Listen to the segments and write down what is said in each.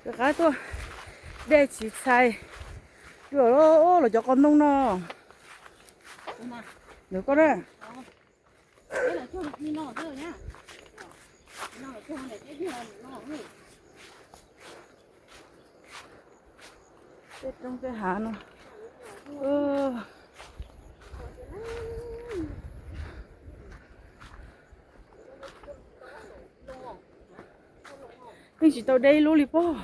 Rov qab tuaj dej tsis txhais, los cov qos ntoo no. Ntawm koj na. Tej roob tej hav no. Yeej tsis tau deb ib lub li pob.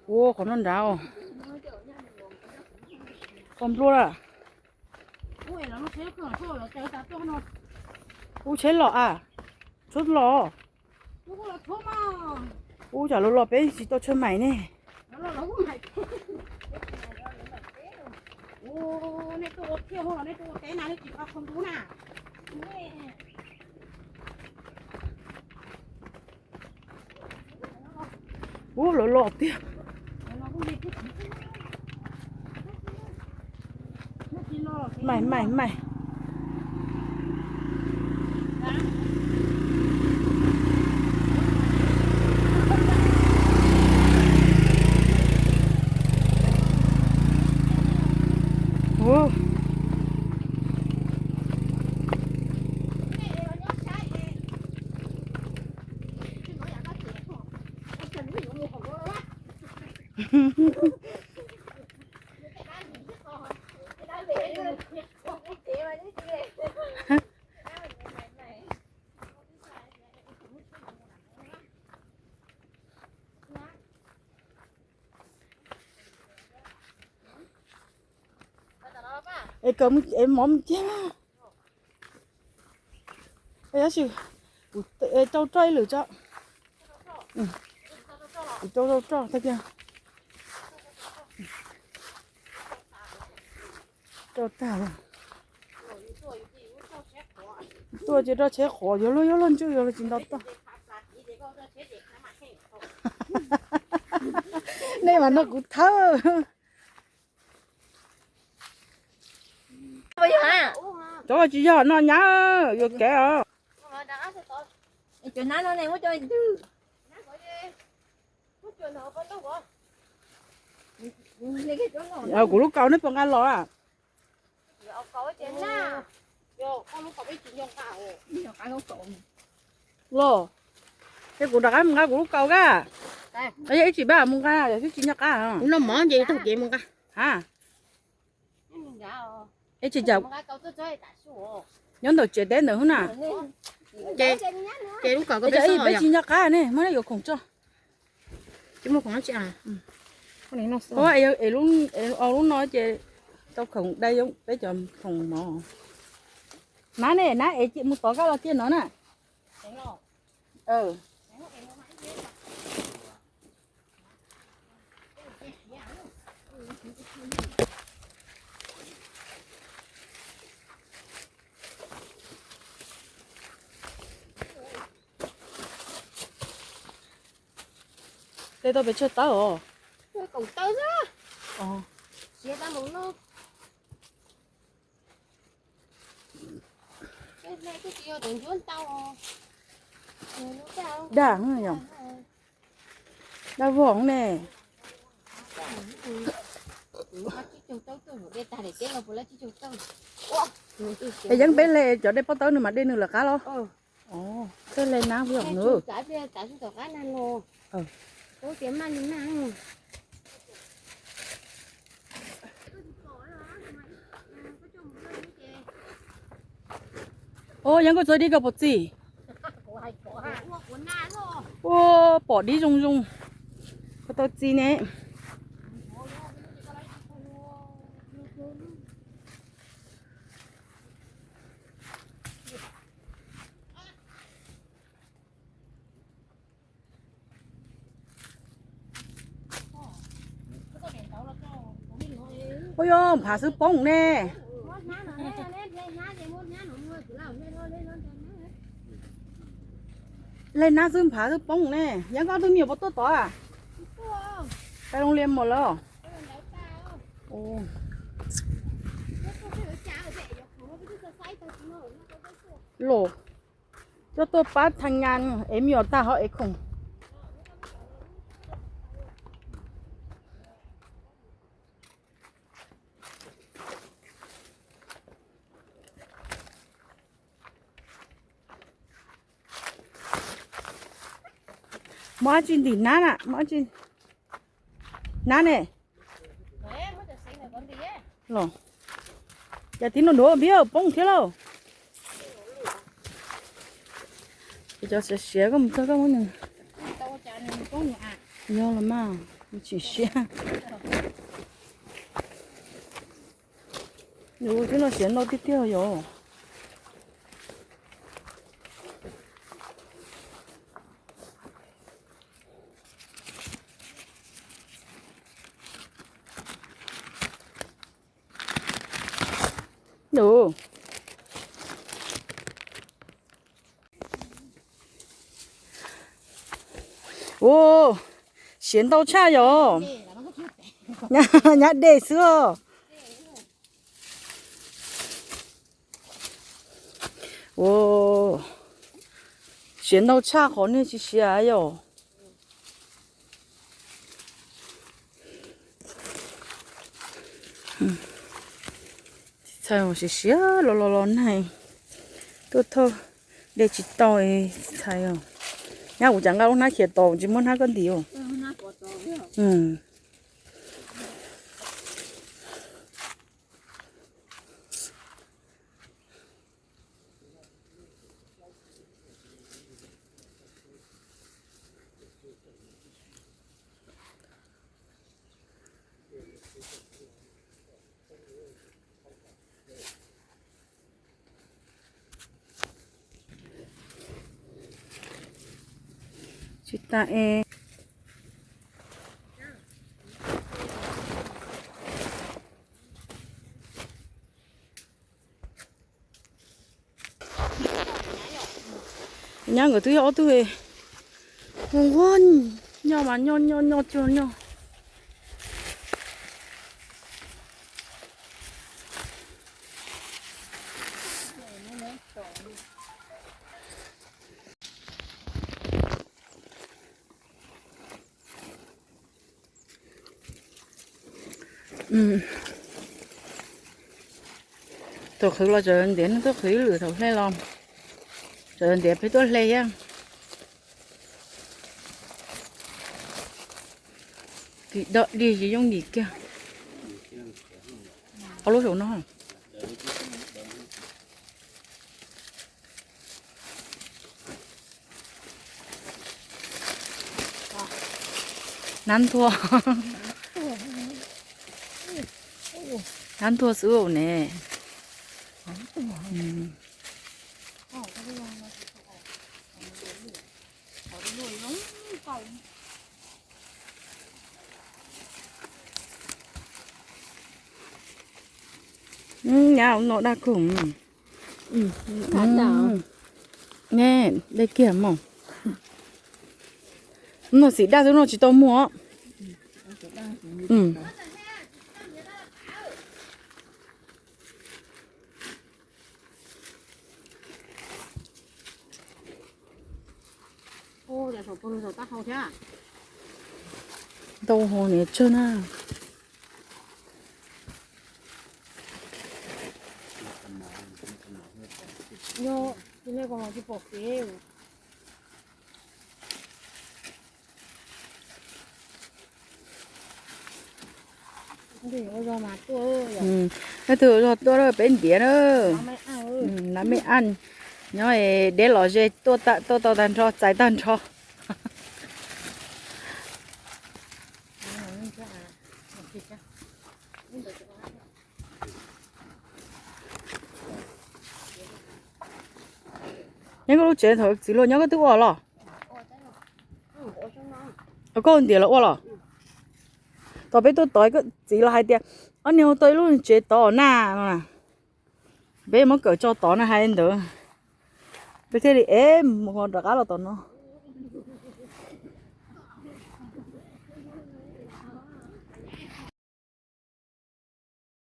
Ua qhov no nrad os. Qos nplua lawm. Ub, tsheb los a, tsheb los. Ub, tsam los los peb tsis tau tsawg maim ne. Ub, los los tiag. Maim maim maim. Ub. Es kawm es mov mus ciaj. Tab sis kuv rau roj ib lwm tso. Kuv rau rau roj tag kiag. Rau tag. Tuaj ces roj tsheb qhuav, yuav luag yuav luag ntswj yuav luag tsis nto toj. Nej mas nrog kuv thawb. Cov tsis yog no nyab, yuav kev os. Kuv lub kaus nej puas nqa los a? Los, es kuv rov qab mus nqa kuv lub kaus kab. Yog ib tsis pab mus nqa, yog twb tsis nco qab. Kuv noj mov ces taug kev mus nqa. Ha, es tsis cas nyob ntawm tsev teb ntawd hub na. Ces lub kaus ko peb tsis nco qab ne, muab yuav khoom tso. Lub no ces tau khoom dai peb cov khoom mov. Nab ne, nab es mus tod kab los kiag no na. Tej tau pes tsawg tawb os? Kaum tawb xwb. Siav tau mus no. Daj, daj voog ne. Es yeeb peb le cov dej pob tawb nws mas dej nws lawv qab los? Tej le nab voog nws. Ua yeeb koj txawj dib koj puas txi? Ua pom dib zoo zoo, koj tau txi ne. Ua yog nphav xwb poob ne. Leg nab xwb nphav xwb poob ne. Yeeb koj tus me nyuam puas tuaj tod a? Peb loo liaj mus lawm. Los, coj tuaj pab thaj ngan es me nyuam tag ho es khoom. Muaj dab tsi ntim hnab na, muaj dab tsi hnab ne. Los, cas tib no nrov npiab poob thiab lauj. Cov siav siav koj mus txog koj muab nws. Yog los mas, tsis siab. Nws ua tib no siav ntau tiag tiag yom. Ua, siav ntau tshaj yom. Nyab dej xwb os. Ua, siav ntau tshaj qhov nej tsis siav yom. Txhais siav siav los los los nag, tuaj thauj dej tsis tau txhais os. Nyab kuv cas nqa lub hnab khiav tau tsis muab hnab koj ntim os. Tsis tas es. Nyab nkawd twb yog ob tug nquag, nquag, nyob mas nyob nyob nyob tsuag nyob. Thaum qhwv los txawm ntiav no tuaj qhwv ib lwm, thaum hle los txawm ntiav peb tuaj hle thiab. Tim dog dig tsis yooj yim kiag. Ob lub saum no. Nab nthua. Nab nthua xwb ne. Nyab no daj kug. Ne, dej kiag mog. No xim daj xwb no tsis tau muag. Ntau hos niam tsawg na. Leej twg zog tuaj peb ntiav na. Nab mej aj, nyob deb los ze tuaj tau tag nrho, txais tag nrho. Nyob koj lub tsev thaum txiv hluas nyob koj twb ua los? Koj ntiav los ua los? Thaum peb tuaj tod koj txiv los hais tias ob niag hu tau ib lub tsev tod na no. Peb muab kawm tso tod na hais ntawd. Peb thiaj li ev mus rov qab los tom no.